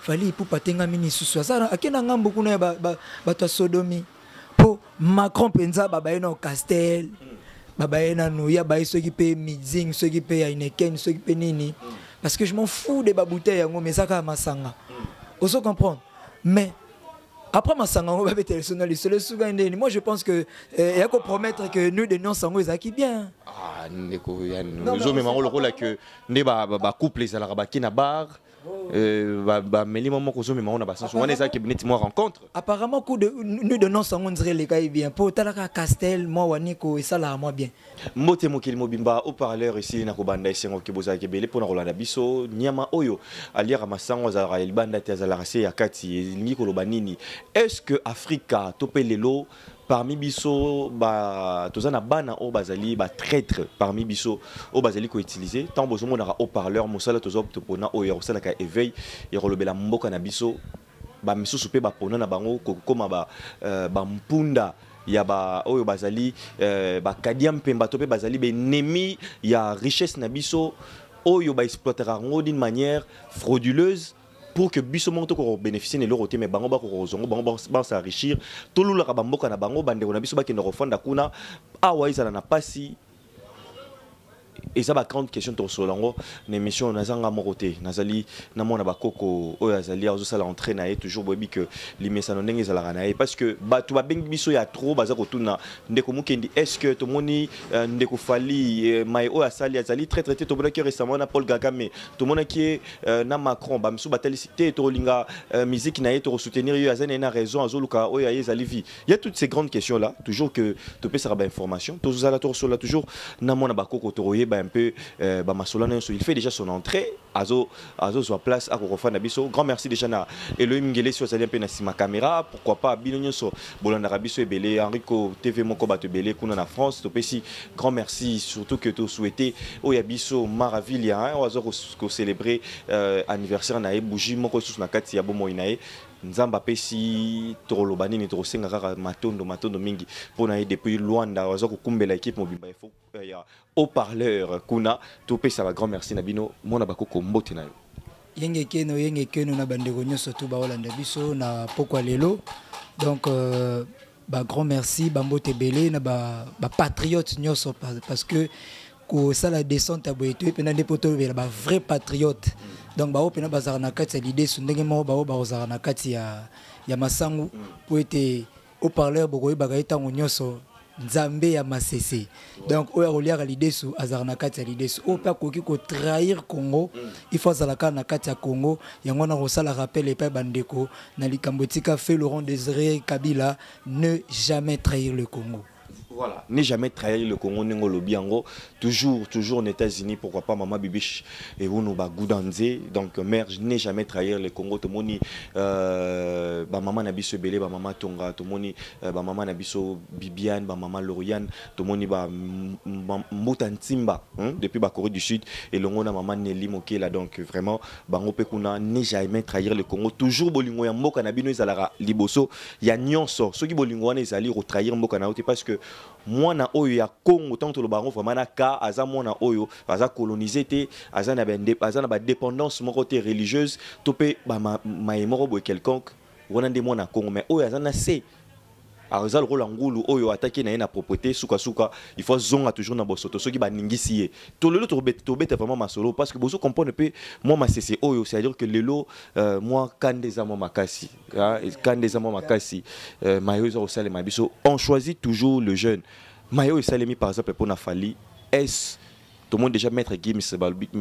Fally Ipupa atengami lisusu, aza ake na ngambo kuna ya bato ya sodomi. Mpo Macron mpenza babaye na Castel, babaye nanu ya baye, soki mpe Mizing, soki mpe ya Heineken, soki mpe nini, parce que je m'en fous de babouteille yango, mais eza kaka masanga, ozo comprendre. Mais après masanga yango, babetela biso na lisolo esuka ndeni. Moi, je pense que eya kopromettre que nous de nyonso yango ezalaki bien. Ah, ndeko, ozomema yango lokola ke nde bacouple ezalaka, bake na bar, bameli mwa moko, ozomema yango na basanso wana, ezalaki neti mwa rencontre. Apparemment, coup de nuit de noces yango nzela elekai bien, mpo otalaka Castel mwa waniko esalaka mwa bien. Mbote mokili mobimba, haut-parleur esili na kobanda. Esengo ke bozalaki ebele mpona kolanda biso. Nyama oyo aliaka masango azalaka ya libanda te, azalaka se ya kati. Elingi koloba nini? Est ce que Afrika to mpe lelo parmi biso ba toza na bana oyo bazali batraître, parmi biso oyo bazali koutiliser? Ntango bozomonaka haut-parleur, mosala toza topona oyo ya kosalaka éveil, ya kolobela mboka na biso. Bamisusu mpe bapona na bango kokóma bampunda ya ba oyo bazali bakadia mpemba to mpe bazali baennemi ya richesse na biso, oyo baexploitaka yango d'une manière frauduleuse pour que biso moko tokoka kobénéficie na eloko te, mais bango bakoka kozongo, bango bas'enrichir. Tolulaka bamboka na bango, bandeko na biso bakende kofanda kuna, awa ezala na pasi. Eza bagrande question, tokosolola yango na émission. Nazanga moko te, nazali na mwana bakoko oyo azali azosala entrée na ye. Toujours boyebi ke limesano ndenge ezalaka na ye, parce que bato babengi biso ya trop, baza kotuna: ndeko Mokendi, est ce que tomoni ndeko Fally, mai oyo asali azali très traité? Tomonaki récemment na Paul Kagame, tomonaki ye na Macron. Bamisu batalisi te, tokolinga musique na ye, tokosoutenir ye, aza na ye na raison, azoluka oyo aye ezali vie. Il y a toutes ces grandes questions là toujours que topesaka bainformation. Tozala, tokosolola toujours na mwana bakoko, tokoyeba un peu bamasolo nyonso. Il fait déjà son entrée, azo azozwa place, akokofanda biso. Grand merci déjà na Elohim Ngelesi, azali mpe na nsima caméra. Pourquoi pas bino nyonso bolandaka biso ebele, Enrico TV moko, bato ebele kuna na France, topesi grand merci. Surtout que tosouhaite oyo ya biso Maravilia oyo aza kocélébrer anniversaire na ye, bougie moko lisusu na kati ya bomoi na ye. Nzambe apesi, tokoloba nini? Tokosenga kaka matondo, matondo mingi mpo na ye depuis Luanda, aza kokumbela équipe mobimba ya haut-parleur kuna. Topesaka grand merci na bino. Mwana bakoko, mbote na yo. Yenge keno, yenge keno na bandeko nyonso tu baolanda biso na pokwa lelo. Donc ba grand merci, bambote ebele na bapatriote ba nyonso, parce que kosala descente ya boye, toye mpena nde mpo tolobela bavrai patriote. Donc bao mpena bazalaka na kati ya lidesu ndenge moko, bao bakozalaka na kati ya masangu, mpo ete haut-parleur bokoyebaka ye ntango nyonso Nzambe ya masese. Donc oyo akoliaka lidesu azalaka na kati ya lidesu, oyo mpe akoki kotrahir Congo, il faut azala kaka na kati ya Congo. Yango wana kosala rappel epai bandeko na likambo etika fait Laurent Désiré Kabila: ne jamais trahir le Congo. Voilà, ne jamais trahir le Congo, ndenge olobi yango. Toujours, toujours aux États-Unis, pourquoi pas Maman Bibiche et Uno Bagoudanze. Donc, mère, ne jamais trahir le Congo. Tomoni, ba maman na biso ebele, ba maman Tonga, tomoni, ba maman na biso Bibiane, ba maman Lauriane, tomoni ba Mbuta Ntimba, hein, depuis ba Corée du Sud, et longo na maman Nelly Mokela. Donc, vraiment, bango pe kuna, ne jamais trahir le Congo. Toujours bolingo ya mboka na bino ezalaka liboso ya nyonso. Soki bolingo wana ezali, trahir mboka na yo te, parce que mwana oyo ya Congo, ntango toloba yango vraiment na ka, aza mwana oyo aza colonisé te, aza na badépendance moko te religieuse to mpe bamaye moko boye quelconque. Wana nde mwana Congo. Mais oyo aza na se, aza lokola ngulu oyo ataki na ye na propreté, sukasuka il faut azonga toujours na bosoto soki baningisi ye. To lelo tobeta vraiment masolo, parce que bozo comprendre mpe mwa masese oyo, c'est à dire que lelo mwa kanda eza mwa makasi, kanda eza mwa makasi. Maye oyo eza kosalema biso, on choisit toujours le jeune. Maye oyo esalemi par exemple mpona Fally, est tout le monde déjà Maître Gims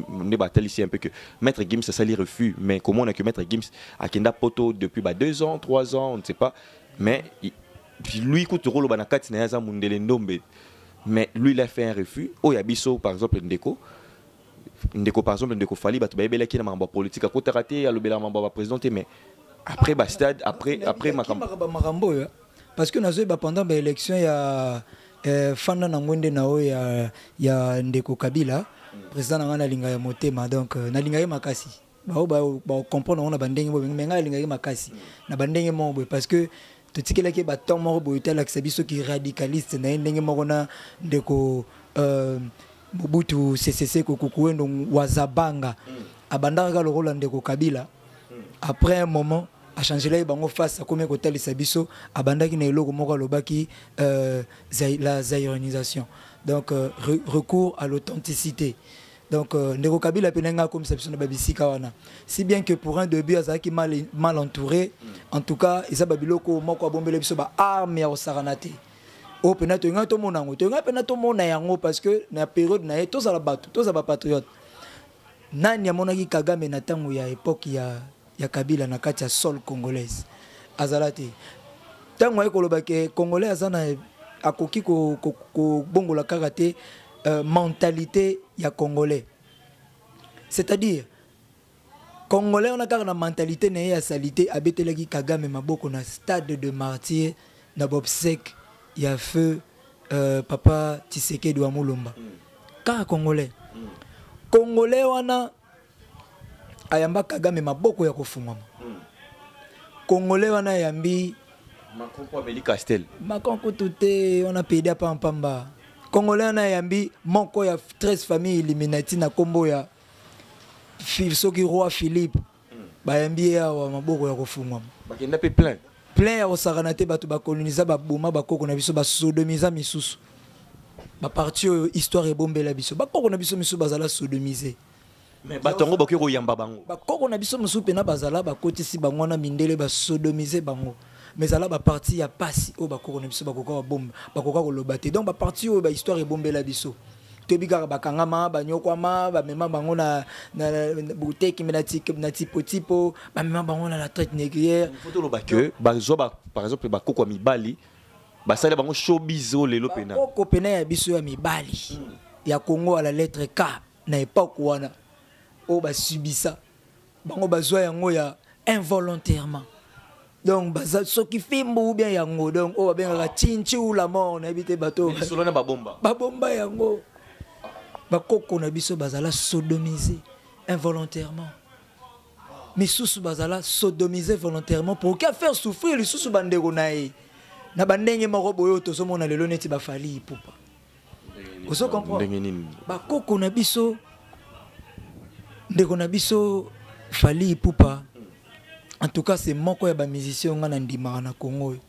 nde batalisi un peu que Maître Gims asali refus. Mais comment on a que Maître Gims akenda poto depuis ba 2 ans, 3 ans, on ne sait pas, mais lui kutu koloba na kati na ye aza mundele ndombe, mais lui, il a fait un refus. Oyo ya biso par exemple, ndeko, par exemple ndeko Fally, bato bayebelaki na makambo ya politique, akotaka te, alobelaka makambo ya baprésident te, mais après bastade, après makambo makambo oyo, parce que nazoyeba pendant baélection ya fanda nango nde na oyo ya ndeko Kabila, président na ngai nalinga ya motema. Donc nalinga ye makasi, bao bacomprendre yango na bandenge boye, mais ngai alingaki makasi na bandenge moko boye, parce que totikelaki batemps moko boye te, alakisa biso ki radicaliste na ye ndenge moko na ndeko Mobutu Sese Seko Kuku Wendo Wazabanga. Abandaka kaka lokola ndeko Kabila. Après un moment, achangelaki bango face, akomi kotalisa biso, abandaki na eloko moko alobaki la zaïrianisation. Donc recours à l'authenticité. Donc ndeko Kabila mpe ndenge akomisa biso na babisika wana, si bien que pour un début azalaki mal entouré. En tout cas, eza babiloko moko abombele biso, baarme ya kosakana te oyo mpena tolingai tomona yango, tolingai mpena tomona yango, parce que na période na ye, tozala bato, tozala bapatriote. Nani amonaki Kagame na ntango ya époque ya Kabila na kati ya sol congolaise? Azala te. Ntango aye koloba ke Congolais aza na akoki kobongola kaka te mentalité ya Congolais, c'est-à-dire Congolais wana kaka na mentalité na ye ya salité, abetelaki Kagame maboko na Stade de Martyr na baobsèques ya feu papa Tshisekedi wa Mulumba. Kaka Congolais, Congolais wana ayamba Kagame maboko ya kofungwama. Congolais wana ayambi Macron mpo ameli Castel. Macron kutu te, wana pedi apampamba. Congolais wana ayambi moko ya 13 famille Illuminati na nkombo ya soki roi Philippe. Bayambi ye awa maboko ya kofungwama. Bakenda mpe plein. Plein ya kosakana te. Bato bakoloniza, baboma bakoko na biso, basodomiza misusu. Baparti oyo histoire ebombela biso, bakoko na biso misusu bazala sodomise. Mais bato yango bakoki koyamba bango? Bakoko na biso mosusu mpena bazala, bakotisi bango wana mindele, basodomise bango. Mais ezala baparti ya pasi oyo bakoko na biso bakoka babomba, bakoka koloba te. Donc baparti oyo bahistoire ebombela biso, toyebi kaka bakangama, banyokwama, bamema bango na buteki, me na tipo-tipo, bamema bango na la traite négrière. Faut toloba ke bazwa par exemple bakoko ya mibali, basali bango showbiz oyo lelo pena. Bakoko pena ya biso ya mibali ya Congo à la lettre K, na époque wana oyo basubisa bango, bazwa yango ya involontairement. Donc baza soki fimbu ou bien yango, donc oyo babengaka chinchi ou la mort, nayebi te bato. Lisolo na babomba. Babomba yango. Bakoko na biso bazala sodomisé involontairement, misusu bazala sodomisé volontairement pour ka faire souffrir lisusu bandeko na ye na bandenge moko boye oyo tozomona lelo neti baFally Ipupa. Ozo comprendre? Ndenge nini? Bakoko na biso, ndeko na biso Fally Ipupa, en tout cas c'est moko ya bamusicien oyo nga na ndimaka na Congo oyo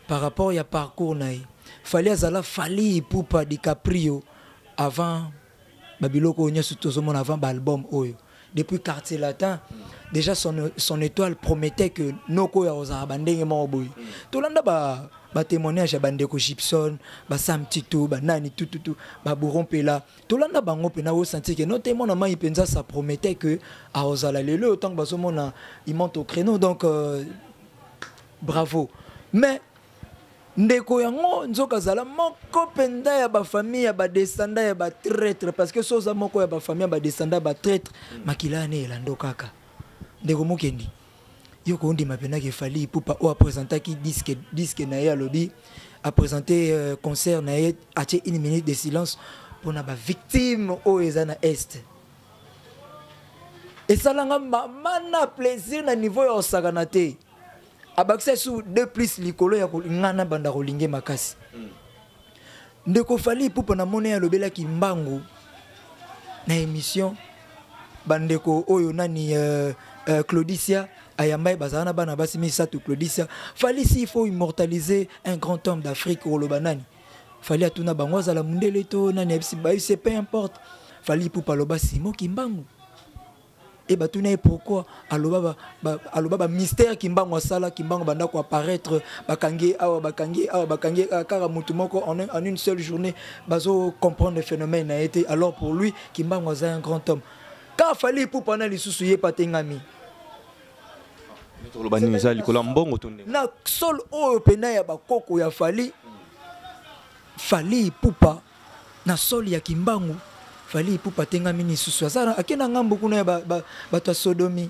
par rapport ya parcours na ye. Fally azala Fally Ipupa DiCaprio avant babiloko oyo nyonso tozomona, avant baalbum oyo. Depuis Quartier Latin déjà, son étoile promettait que noko oyo akozala bandenge moko boye. Tolanda ba batémoignage ya bandeko Gibson, basam Tito, banani tututu, babourron mpela. Tolanda bango mpena, osentir ke no te, mwana mai mpenza, ça promettait que akozala lelo oyo. Ntango bazomona, il monte au créneau. Donc bravo. Mais ndeko yango nzoka azala moko mpenza ya bafamille ya badescendant ya batraître, parce que so oza moko ya bafamille ya badescendant ya batraître, makila wana elando kaka. Ndeko Mokendi, yo kondima mpendaki eFally Ipupa oyo apresentaki disque na ye, alobi aprésente concert na ye, atie une minute de silence mpona bavictime oyo eza na Est. Esalanga mama na plaisir na niveau ya kosakana te. Abakisa su de plus likolo ya nga na banda kolinge makasi. Ndeko Fally Ipupa, namoni ye alobelaki mbangu na émission. Bandeko oyo nani, Claudicia ayamba ye, bazala na bana basi misato. Claudicia, Fally, s'il faut immortaliser un grand homme d'Afrique, oloba nani? Fally atuna bango, azala mundele to nani, ayebisi bayebisi, peu importe. Fally Ipupa aloba Simon Kimbangu. E batuna ye pourquoi, aloba aloba bamystère Kimbangu asala. Kimbangu banda koapparaître, bakangi awa, bakangi awa, bakangi kaka mutu moko en une seule journée, bazo comprendre phénomène na ye te. Alors pour lui, Kimbangu aza un grand homme. Ka Fally Ipupa na lisusu ye patengami. Toloba nini? Eza likolo ya mbongo to ndenge? Na sol oyo pena ya bakoko ya Fally, Fally Ipupa na sol ya Kimbangu, Fally Ipupa atengami lisusu, aza ake na ngambo kuna ya bato ya sodomi.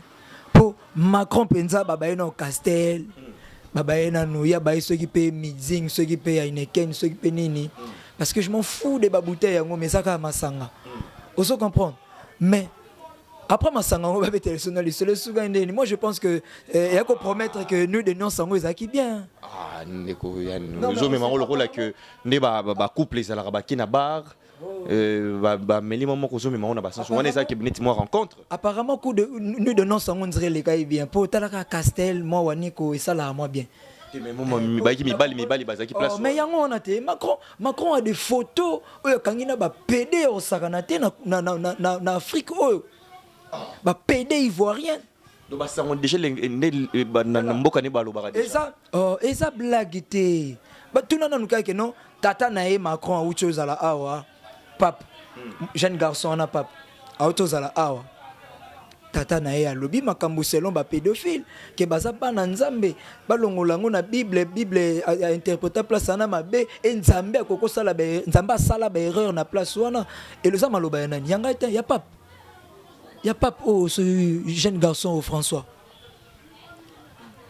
Mpo Macron mpenza babaye na Castel, babaye nanu ya baye, soki mpe Mützig, soki mpe Heineken, soki mpe nini, parce que je m'en fous de babouteille yango, mais eza kaka masanga. Ozo comprendre? Mais après masanga yango, babetela so na lisolo esuka ndeni. Moi je pense que eya kopromettre que nous de nyonso yango ezalaki bien. Ah, ndeko, ozomema yango lokola ke nde bacouple ezalaka, bake na bar. Bameli mwa moko, ozomema ngo na basanso wana, ezalaki neti mwa rencontre. Apparemment, coup de nuit de noces yango nzela elekai bien, mpo otalaka Castel mwa waniko, esalaka mwa bien. Te, mais mo bayaki mibali, mibali bazalaki place. Oh, mais yango wana te. Macron a des photos oyo akangi na bapédé ya kosakana te na Afrique, oyo bapédé ivoirien. Donc basango déjà nde na mboka nde balobaka déjà. Eza, oh, eza blague te. Batuna nanu kaka non, tata na ye Macron awuti ozala awa, pape, jeune garçon wana, pape awuti ozala awa, tata na ye alobi makambo selon bapédophile ke baza bana Nzambe, balongola yango na Bible. Bible ainterpréta place wana mabe e Nzambe akoki kosala Nzambe asala baerreur na place wana. Elo eza maloba ya nani? Ya ngai te, ya pape, ya pape oyo, ce jeune garçon oyo François.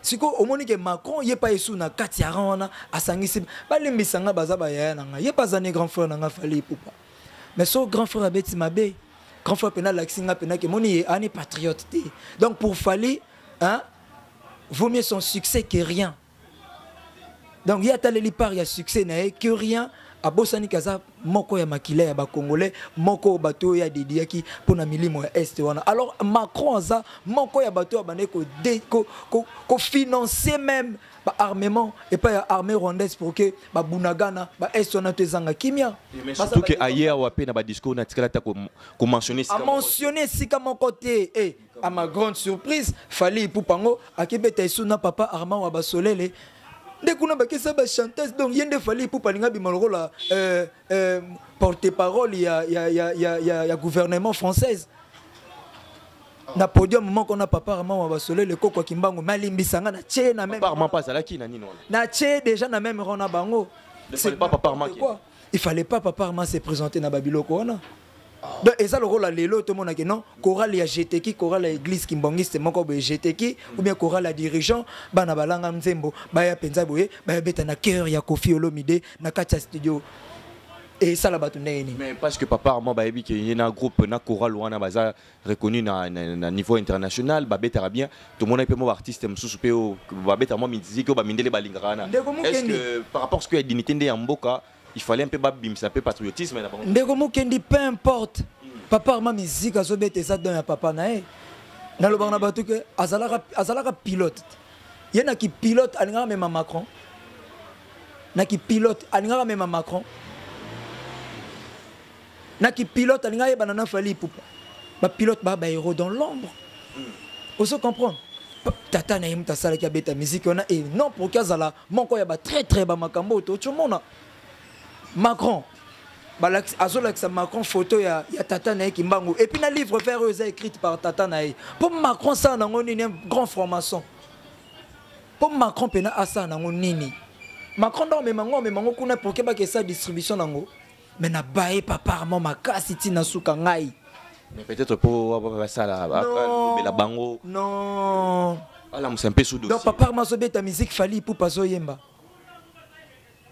Sikoyo omoni ke Macron ye pa esu na kati ya rang wana, asangisi. Balimbisa nga, baza bayaya na ngai, ye pa aza ne grand frère na nga Fally Ipupa. Mais so grand frère abeti mabe, grand frère mpena alakisi nga mpena ke moni ye ani patriote te. Donc pour Fally, hein, vaut mieux son succès que rien. Donc ye ataleli part ya succès na ye que rien, abosani ke aza moko ya makila ya bacongolais, moko oyo bato oyo adediaki mpona milimo ya Est wana. Alors Macron aza moko ya bato oyo abandaki kofinancer même baarmement epai ya armée rwandaise pour que babunagana baest wana to ezanga kimia. Mais surtout ke aye awa mpe na badiscours na tikala ata komentionne esika moko. Amentionne esika moko te. E à ma grande surprise, Fally Ipupa ngo akebeta esu na papa Armand wa basolele nde kuna bakesa bachanteuse. Donc ye nde Fally Ipupa alinga bima lokola porte parole ya gouvernement française na podium moko na papa Armand wa basolele, koko ya Kimbangu. Malimbisa nga, na tie na même Papa Armand mpe azalaki na nini wana? Na tie déjà na même rang na bango. Il fallait pas papa Armand. Quoi, il fallait pas papa Armand se présenter na babiloko wana. Donc eza lokola lelo tomonaki non, chorale ya GTK, chorale ya église kimbangiste moko boye GTK, ou bien chorale ya dirigeant bana balanga nzembo, baya mpenza boye, baya beta na cœur ya Koffi Olomide na kati ya studio, esala bato ndenge nini? Mais parce que papa Armand, bayebi ke ye na groupe na chorale wana baza reconnu na niveau international, babetaka bien. Tomona mpe mo baartiste mosusu mpe oyo babetaka mwa musique oyo bamindele balingaka wana. Ndeko est-ce Mukendi. que par rapport ce que ya dignité nde ya mboka, il fallait un peu babimisa mpe patriotisme na bango? Ndeko Mokendi, peu importe papa Armand, musique azobeta eza don ya papa na ye. Nalobaka na bato ke azalaka pilote. Ye naki pilote alingaka mema Macron, naki pilote alingaka mema Macron, naki pilote alingaka yebana na Fally Ipupa. Bapilote baa bahéros dans l'ombre, ozo comprendre? Tata na ye moto asalaki abeta musique wana e non pour que azala moko ya batraître bamakambo oyo totiomona. Macron azolakisa Macron photo ya tata na ye Kimbangu, et puis na livre vert oyo eza écrite par tata na ye. Mpo Macron asala nango nini? Un grand franc-maçon, mpo Macron mpena asala nango nini? Macron ndo amemango, amemango kuna pour que bakesa distribution nango. Mais na baye papa Armand makasi ntina suka ngai. Mais peut-être po basala alobela bango. Non. Alamusa mpe su Donc dossier. Papa Armand azobeta musique, Fally Ipupa azoyemba.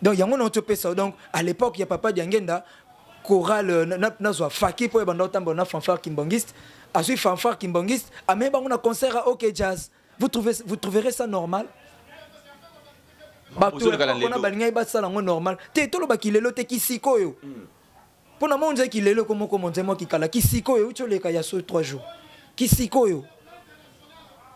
Donc yango na topesa. Donc à l'époque ya papa Diangenda, chorale nazwa faki mpo ebanda otambola na fanfare kimbangiste, azwi fanfare kimbangiste, amemi bango na concert à OK Jazz. Vous trouverez ça normal? Bato Ozoleka na mpona lelo. Balingai basala yango normal te. Tolobaki lelo te, kisikoyo mpona mo nzeki lelo komoko monze mwa kikala kisikoyo euti oleka ya so 3 jours kisikoyo.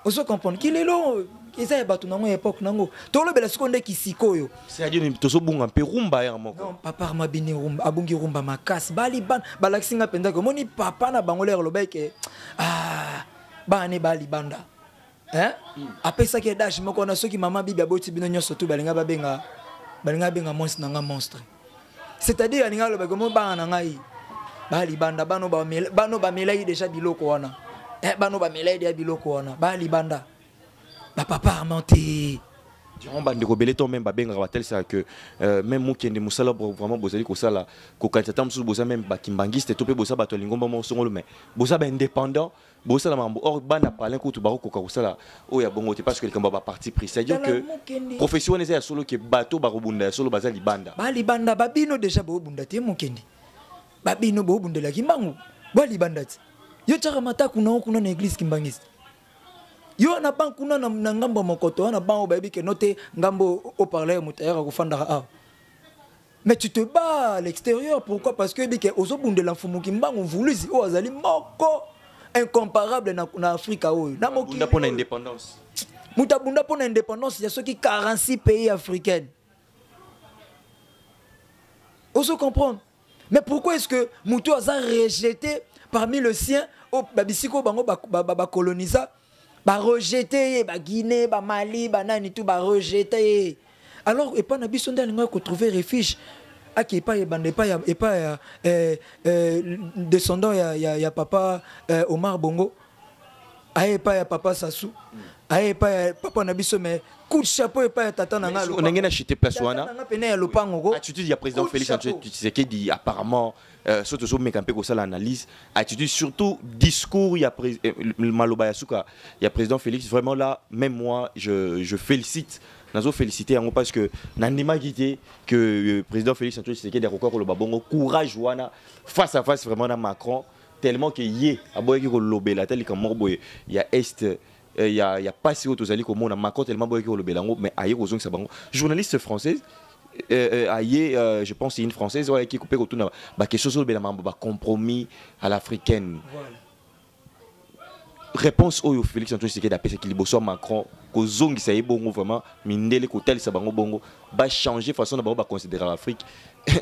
Ozo comprendre kilelo eza ya bato nango ya époque nango, tolobela sikoyo nde kisikoyo. C'est-à-dire tozobunga mpe rumba ya moko. Non, papa Armand abini rumba, abungi rumba makasi. Bali bana balakisi nga mpenza ke omoni papa na bango lere alobaki ke ah, bana ne balibanda, hein? Apesaki adage moko wana: soki mama Bibi aboti bino nyonso tu, balinga babenga mwasi na nga monstre. C'est-à-dire alinga alobaki mo bana na ngai balibanda, bano bamelaki déjà biloko wana. Eh, bano bamelaki déjà biloko wana, balibanda bapapa Armand te. Durant bandeko ebele to même babengaka, batalisaka que même mokende mosala vraiment bozali kosala, kokanisa ta mosusu boza même bakimbangiste to mpe boza bato ya lingomba moko songolo, mais boza baindépendant, bosala makambo or bana palin kutu bakokoka kosala oyo ya bongo te, parce que likambo ya baparti pris, c'est-à-dire Tala que Mokende. Profession wana eza ya solo ke bato bakobunda ya solo baza libanda. Balibanda babino déjà boobunda te. Mokende babino boobundelaki mbangu, balibanda te. Yo tiaka mataku nango kuna na église kimbangiste, yo na ban kuna na ngambo ya mokoto wana, ban oyo bayebi ke no te, ngambo oparle moto ayaka kofandaka awa. Mais tu te bats à l'extérieur, pourquoi? Parce que oyebi ke ozobundela Mfumu Kimbangu, Mvuluzi oyo azali moko incomparable na Afrika oyo, na mokili Abunda mpona oyo. Indépendance. Moto abunda mpona indépendance ya soki 46 pays africaines, ozo comprendre? Mais pourquoi est-ce que moto aza rejeté parmi le sien, oyo babisika oyo bango bacolonisa, barejeté ye, Baguinée, Bamali, banani, tout barejeté ye, alors epai na biso nde alingaki kotrouver refuge, ake epai ebanda, epai ya descendant ya papa Omar Bongo, aye epai ya papa Sassou, aye epai ya papa na biso. Mais coup de chapeau epai ya tata na nga. Ndenge na chute place wana. Tata na nga pene ya lopango ko. Attitude ya président Coup de Félix chapeau. Antoine Tshisekedi, apparemment, surtout ozomeka mpe kosala analyse, attitude, surtout discours ya maloba ya suka ya président Félix, vraiment là même moi je félicite, nazo féliciter yango, parce que nandimaki te que président Félix Antoine Tshisekedi akoka koloba bongo, courage wana face à face vraiment na Macron, tellement que ye aboyaki kolobela ata likambo moko boye ya est, ya pasi oyo tozali komona. Macron tellement aboyaki kolobela yango, mais aye kozongisa bango journaliste française, aye, je pense c'est une Française oyo ayaki mpe kotuna baquestion, ozolobela makambo bacompromis à l'africaine. Voilà. Réponse oyo Félix Antoine Tshisekedi apesaki liboso ya Macron, kozongisa ye bongo vraiment mindele, kotalisa bango bongo bachanger façon na bango baconsidérer l'Afrique,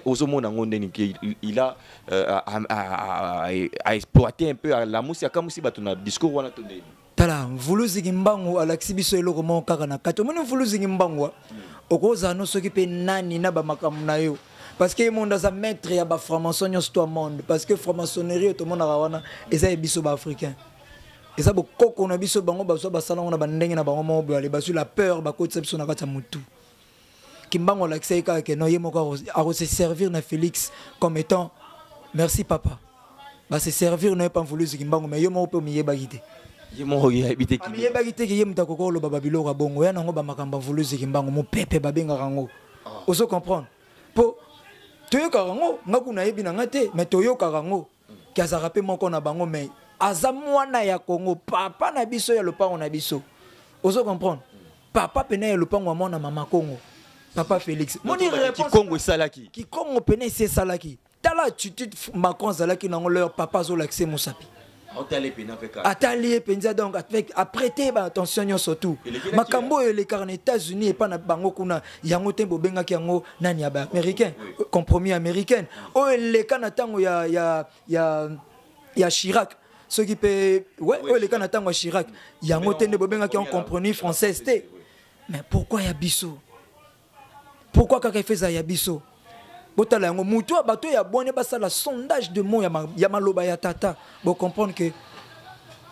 ozomona yango ndeni ke il a, a exploité un peu, alamusi, akamusi bato na discours wana to ndeni? Tala, Mvuluzi Kimbangu alakisi biso eloko moko kaka na kati. Omoni Mvuluzi Kimbangu, okozala no soki mpe nani na bamakambo na yo, parce que ye monde aza maître ya bafranc-maçon nyonso to ya monde, parce que franc-maçonnerie oyo tomonaka wana eza ye biso baafricain, eza bokoko na biso. Bango bazwa, basala ngo na bandenge na bango moko boye, ale bazwi la peur, bakotisa biso na kati ya motu. Kimbangu alakisa ye kaka ke no, ye moko akose servir na Félix comme étant merci papa, base servir na ye pa Mvuluzi Kimbangu. Mais ye moko mpe omiyebaki te. Ye moko yebi te. Amiyebaki te ke ye moto akoki koloba babiloko ya bongo ya nango, bamakambo ya Mvuluzi Kimbangu, mopepe babengaka yango, ozo comprendre? Mpo toyokaka yango, nga kuna nayebi na nga te, mais toyokaka yango ke azalaka mpe moko na bango, mais aza mwana ya Congo, papa na biso ya lopango na biso, ozo comprendre? Papa pene ya lopango ya mwana mama Congo, papa Félix. Moni réponse? Kikongo esalaki. Kikongo pene esi esalaki. Tala attitude Macron azalaki nango, leur papa azolakisa mosapi, atali ye mpenza, donc avec aprêter baattention nyonso tout. Makambo oyo elekaka na États-Unis, epa na bango kuna, yango te bobengaki yango nani ya baaméricain, compromis américaine oyo eleka na ntango ya Chirac, soki mpe oyo eleka na ntango ya Chirac, yango te nde bobengaki yango compromis française te? Mais pourquoi ya biso? Pourquoi kaka efe ezala ya biso? Botala yango, mutu ya bato ya bwani basala sondage de mots ya maloba ya tata, bocomprendre que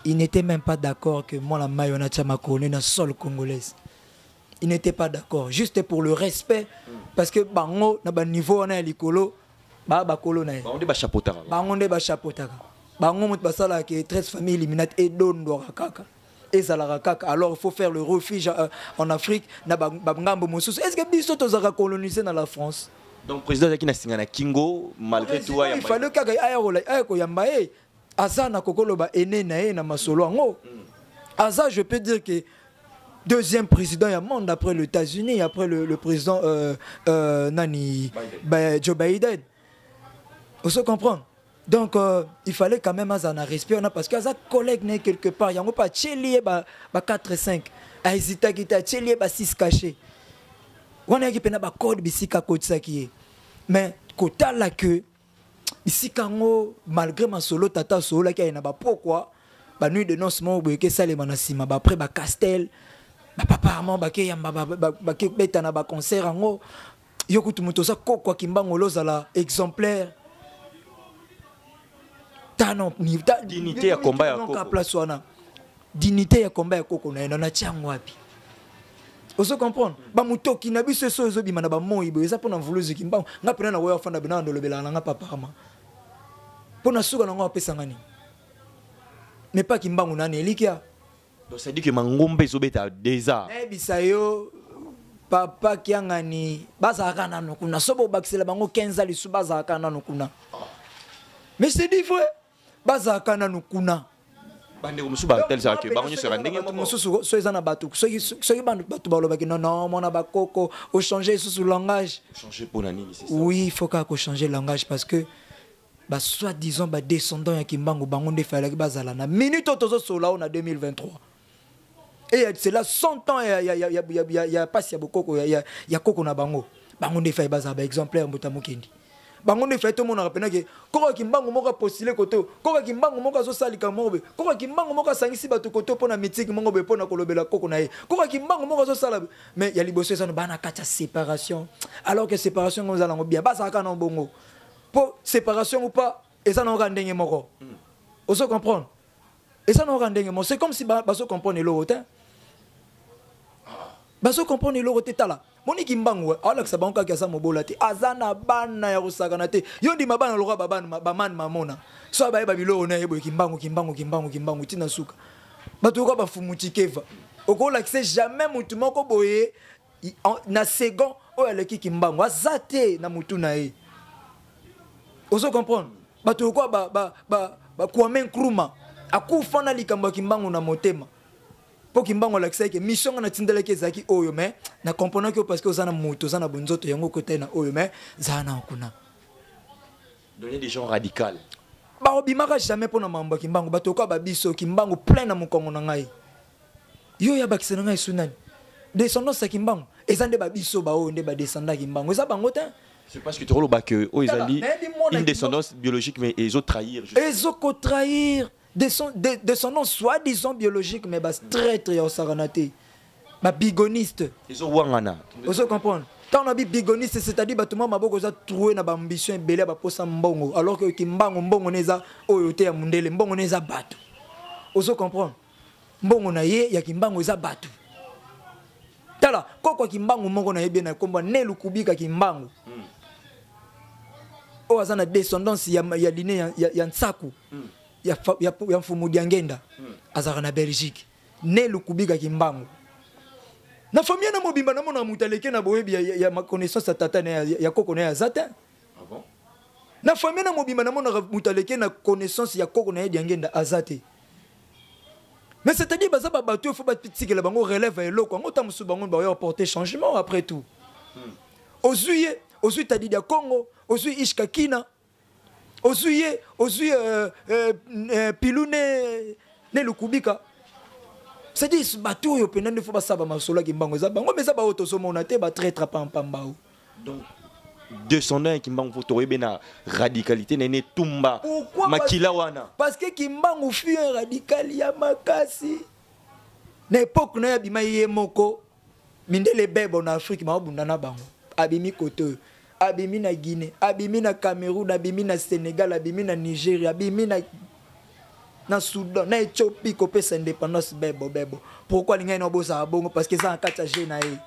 il n'était même pas d'accord que mwana mai wana atia makolo na sol congolaise. Il n'était pas d'accord, juste pour le respect, parce que bango na baniveau wana ya likolo, baa bakolo na ye. Bango nde bachapotaka. Bango nde bachapotaka, bango moto basalaka ke 13 famille Illuminati edondwaka kaka, ezalaka kaka. Alors il faut faire le refuge en Afrique na bangambo mosusu. Est ce que biso tozalaka colonisé na la France? Donc président azalaki na singa na kingo malgré tout. Il fallait kaka aya koyamba ye, aza na kokoloba ene na ye na masolo yango. Aza, je peux dire que deuxième président ya monde après les États-Unis, après le président nani Biden. Joe Biden, on se comprend? Donc il fallait quand même aza na respect wana, parce que aza collègue na ye quelque part. Yango mpe atieli ye ba 4 5, ahésitaki te, atieli ye ba 6 cachet wana, yaki mpena bacode bisika akotisaki ye. Mais kotala ke bisika yango, malgré masolo tata asololaki, aye na bapokwa, banuit de noce moko boye ke esalema na nsima, baprès bacastel, bapapa bakeyamba, bakebeta na baconcert yango. Yo kutu moto oza kokwa Kimbangu, ozala exemplaire tano. Dignité ya combat ya koko. Place wana, dignité ya combat ya koko na ye na tia yango wapi? Ozo comprendre? Bamotoki na biso eso ezobima na bamoi boye, eza mpona Mvuluzi Kimbangu. Nga mpena na koya ofanda bena, ndolobelaka na nga paparama mpo na suka nango, apesanga nini? Mais pa Kimbangu nani elikia. Donc c'est à dire que mangombe ezobeta déjà. Nayebisa yo, papa Kiangani, bazalaka nano kuna. So bobakisela bango 15 lisu, bazalaka nano kuna. Mais c'est dit vrai, bazalaka nano kuna. Bandeko mosusu batalisaka ke bango nyonso yaka ndenge moko. Mosusu so eza na bato, soki bato balobaki non, non, mwana bakoko, ochange lisusu langage. Changer mpona nini? C'est ça. Oui, il faut kaka kochanger langage, parce que basoi-disant badescendant ya Kimbangu, bango nde efalaki bazala na minute oyo tozosola oyo na 2023. Et c'est là 100 ans ya pasi ya bokoko ya koko na bango. Bango nde efali bazala baexemplaire. Mbota mokendi, bango nde efali tomonaka mpena ke koko Kimbangu moko apostule kote oyo, koko Kimbangu moko azosalika moko boye, koko Kimbangu moko asangisi bato kote mpo na mitiki moko boye mpo na kolobela koko na ye, koko Kimbangu moko azosala. Mais ya liboso eza no baa na kati ya séparation, alors que séparation yango eza nango bien, bazalaka na bongo mpo séparation ou pas, eza nango kaka ndenge moko. Ozo comprendre? Eza nango kaka ndenge moko. C'est comme si bazo comprendre eloko te, bazo comprendre eloko te. Tala, moni Kimbangu aolakisa bango kaka aza mobola te, aza na bana ya kosakana te. Yo ndima bana lokola bamani mamona so bayeba biloko na ye boye. Kimbangu, Kimbangu, Kimbangu, Kimbangu, ntina suka. Bato yoka bafumu tikeva, okolakisa jamais motu moko boye na second oyo aleki Kimbangu, aza te na motu na ye. Ozo comprendre? Bato yoka bakwame Nkrumah akufa na likambo ya Kimbangu na motema, mpo Kimbangu alakisaki ke mission nga natindelaki ezalaki oyo, mais na comprenaki oyo parce que oza na moto, oza na bonzoto yango okota na oyo, mais zala na kuna. Donner des gens radical. Bakobimaka jamais mpo na mambo ya Kimbangu. Bato okoya babiso Kimbangu plein na mokongo na ngai. Yo ya bakisa na ngai esu nani? Descendance ya Kimbangu eza nde babiso baoyo nde badescenda Kimbangu, eza bango te. C'est parce que tokoloba ke oyo ezali une descendance biologique, mais ezotrahir. Ezokotrahir. Descendance soi-disant biologique, mais batraître ya osakana te, babigoniste. Ezowangana. Ozo comprendre? Ntango na bigoniste, c'est-à-dire bato mwa maboko eza troué na baambition ebele ya baposa mbongo, alors que Kimbangu mbongo ne eza oyo te ya mundele, mbongo ne eza bato. Ozo comprendre? Mbongo na ye ya Kimbangu eza bato. Tala, koko ya Kimbangu moko nayebi ye na nkombo Nelu Kubika Kimbangu, oyo aza na descendance ya line ya Nsaku, ya Mfumu Diangenda, azalaka na Belgique. Nelu Kubika Kimbangu, na famille na mobimba namona moto aleki na boyebi ya connaissance ya tata na ya koko na ye aza te. Ah bon? Na famille na mobimba namonaka moto aleki na connaissance ya koko na ye Diangenda aza te. Mais c'est-à-dire baza babato, il faut batikela bango relève ya eloko yango. Ta mosusu bango baoya porter changement. Après tout, ozwi ye, ozwi Tadidi ya Congo, ozwi Ishka Kina, ozwi ye, ozwi Pilu ne Lukubika, c'est-à-dire bato oyo mpenza nde fo basala bamasolo ya Kimbangu, eza bango. Mais eza baoyo tozomona te, batraître pampamba o. Donc descendant ya Kimbangu, fo toyebi na radicalité na ene tumba. Pourquoi? Makila wana. Parce que Kimbangu fut un radical ya makasi na époque na ye. Abima ye moko, mindele bebo na Afrique maobunda na bango. Abimi kote oyo, abimi na Guinée, abimi na Cameroun, abimi na Sénégal, abimi na Nigeria, abimi na Soudan, na Éthiopie, kopesa indépendance bebo bebo. Pourquoi alingai na bozala bongo? Parce que eza na kati ya jeu na ye.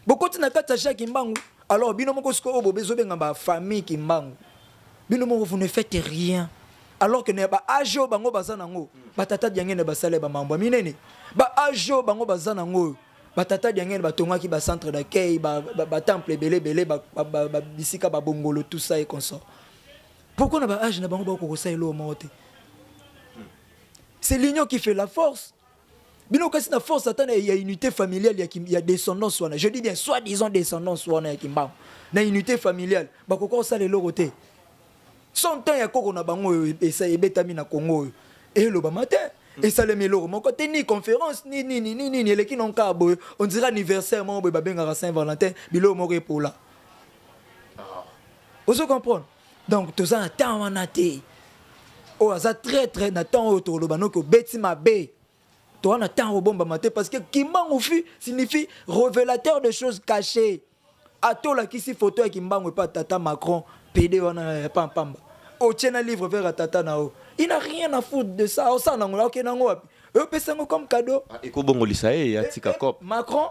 Bokoti na kati ya jeu ya Kimbangu. Alors bino moko sikoyo oyo bozobenga bafamille Kimbangu, bino moko vous ne faites rien, alors que na baage oyo bango baza nango, batata Diangene basala bamambo ya minene. Baage oyo bango baza nango oyo, batata Diangene batongaki bacentre d'accueil, batemple ebele ebele, bisika babongolo, tout ça et consort. Pourquoi na baage na bango bakoka kosala eloko moko te? C'est l'union qui fait la force. Bino kasi na force ata ya unité familiale ya descendance wana, je dis bien soi-disant descendance wana ya Kimbangu, na unité familiale bakoka kosala eloko te. Son temps ya koko na bango oyo ebetami na Congo oyo elobama te, esalemi eloko moko te, ni conférence ni nini ni nini. Eleki na kaka boye, on dirait anniversaire moko boye babengaka Saint Valentin, biloko moko epola. Ozo comprendre? Donc toza na temps wana te oyo aza traître. Na temps oyo tokoloba noki obeti mabe, toza na temps kobombama te, parce que Kimbangu fi signifie révélateur de choses cachées. Ata olakisi photo ya Kimbangu epa tata Macron pede wana ya pampamba, otie na livre vert ya tata na yo, il n'a rien à foutre de ça. Osala nango, okende nango wapi? Opesa yango comme cadeau. Ah, ekobongolisa ye, atika cop. Macron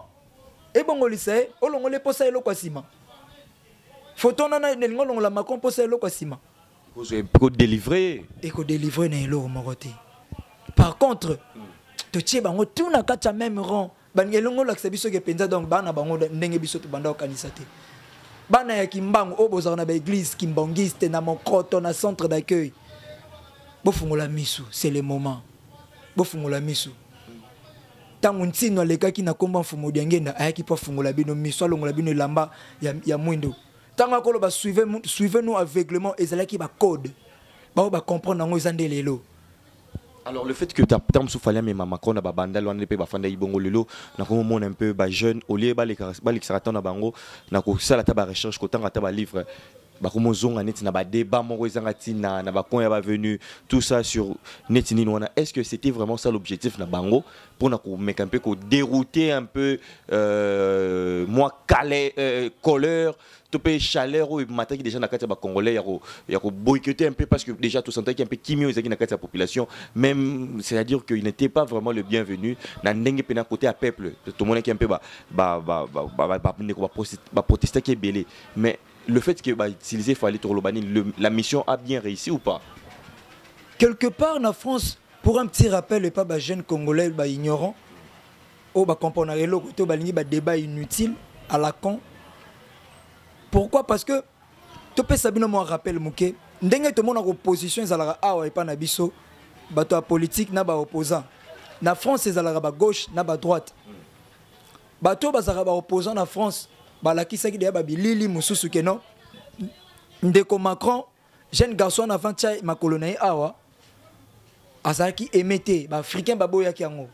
ebongolisa ye, olongola eposa eloko ya nsima. Photo wana elingi olongola Macron mposa eloko ya nsima. Ekodélivre. Ekodélivre na eloko moko te. Par contre, totie bango tout na kati ya même rang. Elongo olakisa biso ke mpenza donc bana bango ndenge biso tobanda kokanisa te. Bana ya Kimbangu oyo bozalaka na baeglise kimbangiste, na Mokoto, na centre d'accueil. Bofungola misu, c'est le moment. Bofungola misu. Ntango ntino alekaki na nkombo ya Mfumu Diangenda, ayaki mpo afungola bino miso, alongola bino elamba ya mwindo. Ntango akoloba suivez nous aveuglement, ezalaki bacode bao bacomprendre yango eza nde lelo. Alors le fait que ta mosusu Fally amema Macron na babandal wana mpe bafanda bongo lelo, nakomomona un peu bajeune, au lieu balekisaka ntango na bango na kosala ata barecherche, kotanga ata balivre, bakomozonga neti na badébat moko ezanga ntina na bacoin ya bavenu, tout ça sur neti nini wana. Est ce que c'était vraiment ça l'objectif na bango, mpona komeka un peu kodérouter un peu mwa kale colère to mpe chaleur oyo emataki déjà na kati ya bacongolais ya koboycotter un peu, parce que déjà tosentaki un peu kimio ezalaki na kati ya population même, c'est à dire qu'il n'était pas vraiment le bienvenu na ndenge mpe na côté ya peuple? Tomonaki un peu bandeko baprotestaki ebele, mais le fait que bautiliser Fally, tokoloba nini? La mission a bien réussi ou pas? Quelque part na France, pour un petit rappel, et pas bajeune congolais baignorant oyo bacomprendre eloko te, balingi badébat inutile à la con. Pourquoi? Parce que topesa bino mwa rappel moke ndenge tomonaka opposition ezalaka awa epa na biso, bato ya politique na baopposant. Na France ezalaka bagauche na badroite. Bato oyo bazalaka baopposant na France balakisaki deya babilili mosusu ke non, ndeko Macron, jeune garçon, avant tia makolo na ye awa, azalaki aimé te, baafricain baboyaki yango.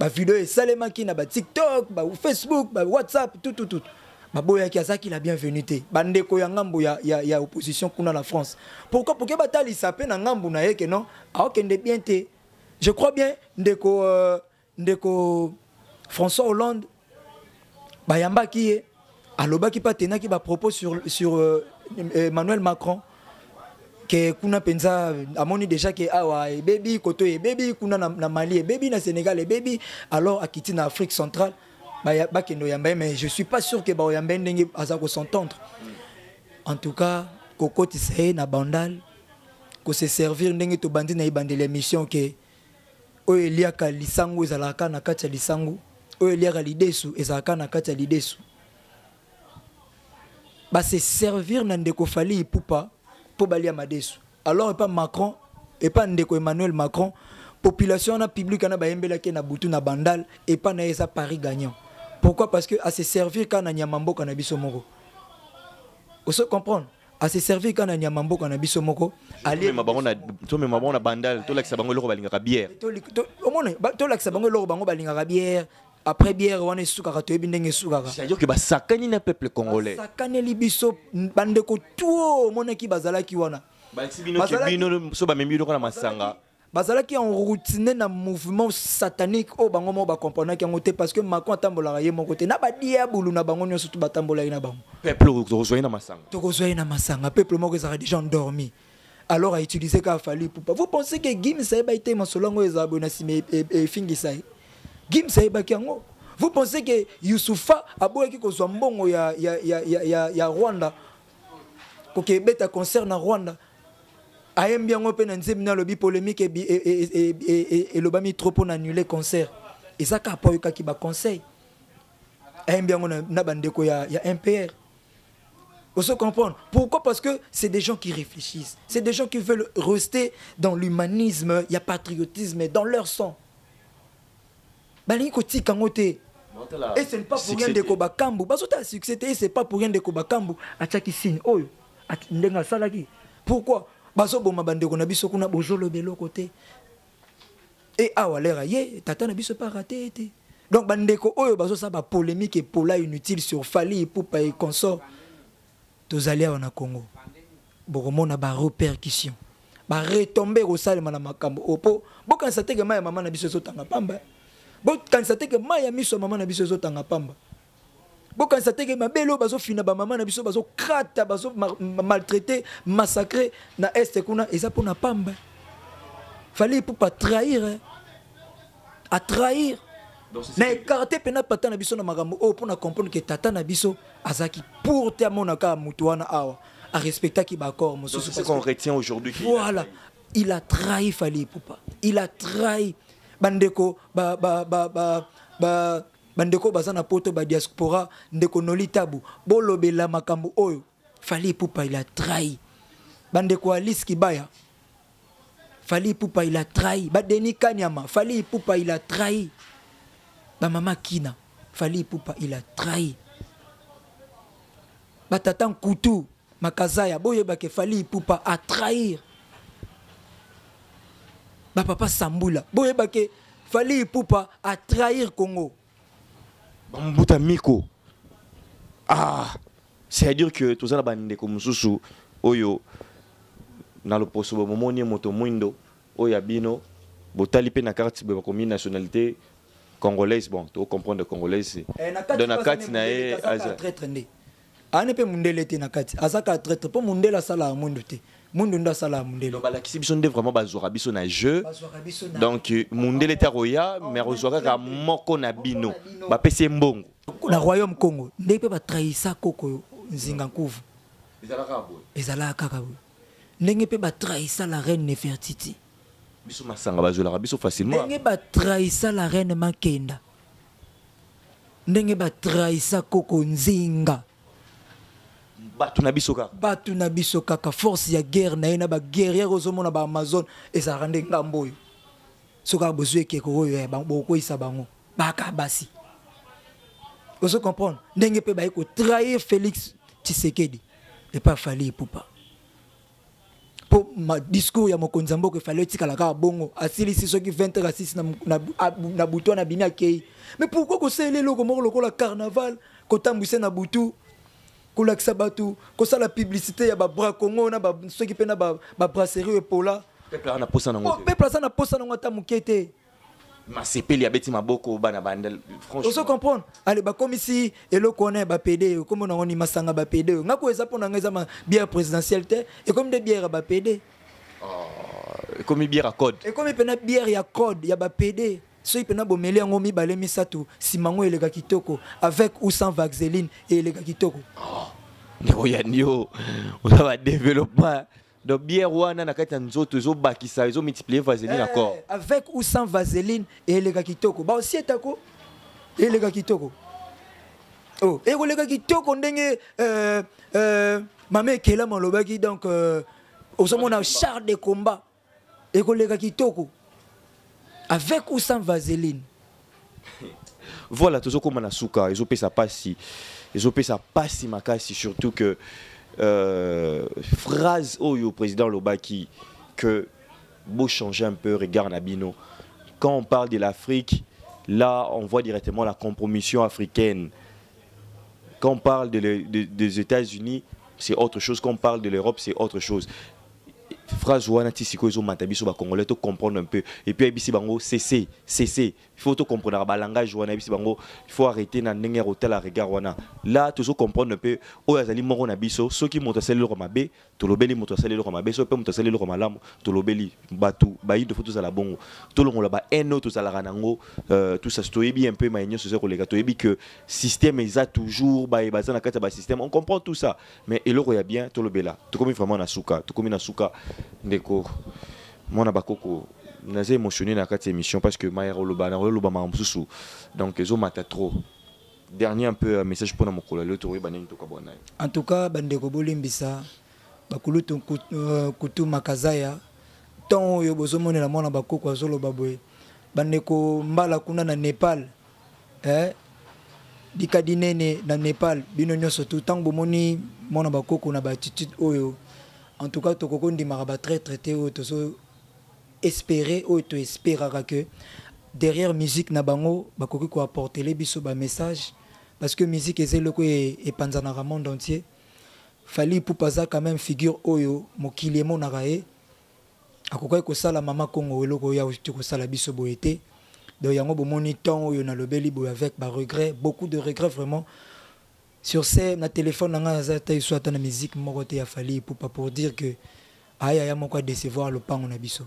Bavideo esalemaki na baTikTok, baFacebook, baWhatsApp, tout, tout, tout. Baboyaki, azalaki la bienvenue te, bandeko ya ngambo ya opposition kuna na France. Pourquoi? Pourke batalisa mpe na ngambu na ye ke non, aokende bien te. Je crois bien ndeko François Hollande bayambaki ye, alobaki mpe, atenaki bapropos sur Emmanuel Macron ke kuna mpenza amoni déjà ke awa ebebi, koto ebebi, kuna na Mali ebebi, na Sénégal ebebi. Alors akiti na Afrique centrale, bakende oyamba ye, mais je suis pas sûr ke baoyamba ye ndenge aza kos'entendre. En tout cas, kokotisa ye na Bandal, kose servir ndenge tobandi na ebandeli émission ke oyo eliaka lisango ezalaka na kati ya lisango, oyo eliaka lidesu ezalaka na kati ya lidesu. Base servir na ndeko Fally Ipupa mpo balia madesu. Alors epa Macron, epa ndeko Emmanuel Macron, population wana, public wana bayembelaki na butu na Bandal, epa na ye eza pari gagnant. Pourquoi? Parce que ase servir kaka na nyama mboka na biso moko. Oso comprendre, ase servir kaka na nyama mboka na biso moko. Tomema bango na Bandal, tolakisa bango eloko balingaka, bière. Omona, tolakisa bango eloko bango balingaka, bière. Après bière wana esukaka, toyebi ndenge esukaka. C'est-à-dire que basakani na peuple congolais. Basakaneli biso. Bandeko tu omonaki bazalaki wana. Balakisi bino ke bino so bamemi bino na masanga. Bazalaki en routine na mouvement satanique oyo bango moko bakomprenaki yango te, parce que Macron atambolaka ye moko te, na badiabulu na bango nyonso tu batambolaki na bango. Peuple tokozwa ye na masanga. Tokozwa ye na masanga. Peuple moko ezalaka déjà endormi, alors autiliser kaka Fally Ipupa. Vous pensez que Gims ayebaki te masolo yango ezala boye na nsima efingisa ye? Gims ayebaki yango. Vous pensez que Youssoupha aboyaki kozwa mbongo ya Rwanda, koke ebeta concert na Rwanda? Ayembi yango mpe na nzembi na alobi polémique elobami trop mpo na annuler concert. Eza kaka mpo ayokaki baconseil, ayembi yango na bandeko ya MPR. On se comprendre. Pourquoi? Parce que c'est des gens qui réfléchissent. C'est des gens qui veulent rester dans l'humanisme, il y a patriotisme dans leur sang. Balingi kotika yango te. Et ce n'est pas pour rien ndeko Bakambu bazotala succès te. Et c'est pas pour rien ndeko Bakambu atiaki signe oyo ndenge asalaki. Pourquoi bazoboma bandeko na biso kuna, bozoloba eloko te? E awa lera ye tata na biso pa rate te. Donc bandeko oyo bazosala bapolémique epola inutile sur Fally Ipupa et consort, tozali awa na Congo, bokomona barépercussion, baretombées kosalema na makambo oyo, mpo bokanisa teke mai ya mama na biso ezotanga pamba. Bokanisa teke mai ya miso ya mama na biso ezotanga pamba. Bokanisa teke mabele oyo bazofina bamama na biso, bazokrata, bazomaltraiter, massacre na Est kuna, eza mpona pamba. Fally Ipupa trahir, atrahir na écarte mpena tata na biso na makambo oyo, mpona comprendre ke tata na biso azalaki pour te amonaka motu wana awa arespectaki baaccord mosusu. C'est ce qu'on retient aujourd'hui. Voilà, il a trahi Fally Ipupa, il a trahi bandeko ba, ba, ba, ba, ba, bandeko baza na Poto, badiaspora. Ndeko Noli Tabu, bolobela makambo oyo. Fally Ipupa, il a trahi bandeko Alice Kibaya. Fally Ipupa, il a trahi. Ba Denis Kanyama, Fally Ipupa, il a trahi. Ba Mama Kina, Fally Ipupa, il a trahi. Ba Tata Nkutu, Makazaya, boyeba ke Fally Ipupa a trahir. Ba Papa Sambula, boyeba ke Fally Ipupa a trahir Congo. Bambuta Miko. Ah, c'est-à-dire que tozala bandeko mosusu oyo na loposo bomomoni moto mwindo oyo ya bino botali mpe na carte boye bakomi nationalité congolaise. Bon, to comprendre congolaise. Eh, na kati. Donc na kati na ye aza traître nde ane mpe mundele te. Na kati aza kaka traître, mpo mundele asalaka mwindu te, mwindu nde asalaka mundele. Donc balakisi biso nde vraiment bazwaka biso na jeu. Bazwaka biso na Donc mundele te akoya, mais akozwa kaka moko na bino, bapesi ye mbongo. Na royaume Congo nde mpe batrahisa koko Nzinga Nkuvu. Ezalaka boye. Ezalaka kaka boye, ndenge mpe batrahisa la reine Nefertiti. Biso masanga bazwelaka biso facilement. Ndenge batrahisa la reine Makenda, ndenge batrahisa koko Nzinga. Bato na biso kaka. Bato na biso kaka. Force ya guerre na ye na baguerrière, ozomona baamazone, ezalaka nde ngambo oyo. Soki kaka bozwi ekeko oyo, bokokweyisa bango baka basi. Ozo comprendre ndenge mpe baye kotrahir Félix Tshisekedi epa Fally Ipupa, mpo ma discours ya mokonzi ya mboka efali etikala kaka bongo. Asilisi soki 20 heures 6 na butu wana, abimi, akei. Mais pourquoi kosalela eloko moko lokola carnaval, kotambwisa na butu, kolakisa bato, kosala publicité ya baBracongo na soki mpe na babrasserie epola? Peuple aza na posa nango te. Peuple aza na posa nango ata moke te. Masepeli, abeti maboko, bana bandel. Ozo comprendre? Ale, bakomisi eloko wana ya bapédé, kombo nango ni masanga bapédé. Oyo ngako eza mpo na ngai eza bière présidentielle te, ekomi nde bière ya bapédé. Ekomi bière ya code. Ekomi mpena bière ya code ya bapédé. Soki mpena bomeli yango mibale, misato, nsima yango eleka kitoko, avec ou sans vaseline, eleka kitoko. Ndeko yani, yo oza badéveloppement. Donc bière wana na kati ya nzoto ezobakisa, ezomultiplier vaseline na corps. Avec ou sans vaseline, eleka kitoko. Baosietako, eleka kitoko. Oh, ekoleka kitoko ndenge mama ekelama alobaki. Donc ozomona char de combat ekoleka kitoko avec ou sans vaseline. Voilà, tozokóma na suka. Ezopesa pasi, ezopesa pasi makasi, surtout que phrase oyo président lobaki que beau changer un peu regard na bino. Quand on parle de l'Afrique, là on voit directement la compromission africaine. Quand on parle des États-Unis, c'est autre chose. Quand on parle de l'Europe, c'est autre chose. Phrase wana ti sikoyo ezomata biso bacongolais to comprendre un peu. Et puis ayebisi bango cc cc, il faut to comprendre balangage wana. Ayebisi bango il faut arrêter na ndenge ya kotala regard wana. Là tozo comprendre un peu oyo azali moko na biso. Soki moto asali eloko mabe, tolobeli moto asali eloko mabe. Soki mpe moto asali eloko malamu, tolobeli. Bato bayindo, faut tozala bongo, tolongola ba haine oyo tozalaka nango. Tout ça toyebi un peu, maye nyonso eza koleka, toyebi que système eza toujours, baye baza na kati ya basystème, on comprend tout ça. Mais eloko ya bien, tolobela. Tokomi vraiment na suka, tokomi na suka. Ndeko mwana bakoko, naza émotionné na kati ya émission parce que maya koloba na koloba makambo mosusu, donc ezomata trop. Dernier un peu message mpona mokolo ya lelo, tokoyeba ndenge tokabwana na ye. En tout cas, bandeko, bolimbisa bakulutu kutu Makazaya. Ntongo oyo bozomonela mwana bakoko azoloba boye, bandeko mbala kuna na Nepal, eh, dikadi nene na Nepal, bino nyonso tu, ntango bomoni mwana bakoko na baattitude oyo, en tout cas tokoki ndimaka batraître te. Oyo tozo espérer, oyo toespéraka que derrière musique na bango bakoki koapportele biso bamessage, parce que musique eza eloko epanzanaka monde entier. Fally Ipupa aza quand même figure oyo mokili emonaka ye. Akokaki kosala mama Kongo eloko oyo auti kosala biso boye te. Donc yango bomoni temps oyo nalobeli boye avec baregret, beaucoup de regrets vraiment. Sur ce, na téléphone na ngai naza ta esu ata na musique moko te ya Fally Ipupa, pour dire que ayaya moko adécevoir lopango na biso.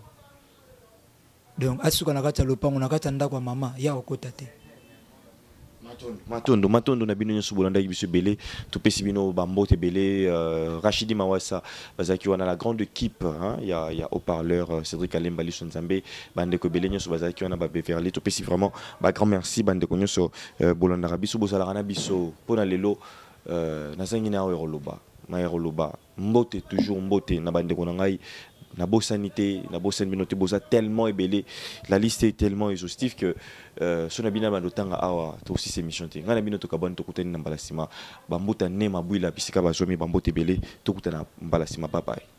Donc asuka na kati ya lopango, na kati ya ndako ya mama ya okota te. Matondo, matondo na bino nyonso bolandaki biso ebele. Topesi bino bambote ebele. Rachidi Mawasa bazalaki wana, la grande équipe, hein, ya haut-parleur, Cédric Alemba, Liso Nzambe, bandeko ebele nyonso bazalaki wana, babeverly. Topesi vraiment bagrand merci, bandeko nyonso bolandaka biso, bozalaka na biso. Mpona lelo, nazangi na oyo koloba, maya koloba. Mbote, toujours mbote na bandeko na ngai. Nabosani te, nabosani bino te, boza tellement ebele, la liste est tellement exhaustive que so na bino bando tanga awa tosisa émission te. Ngai na bino tokabwani, tokutani na mbala nsima. Bambuta ne mabwila bisika bazwami, bambote ebele, tokutana mbala nsima. Bye bye.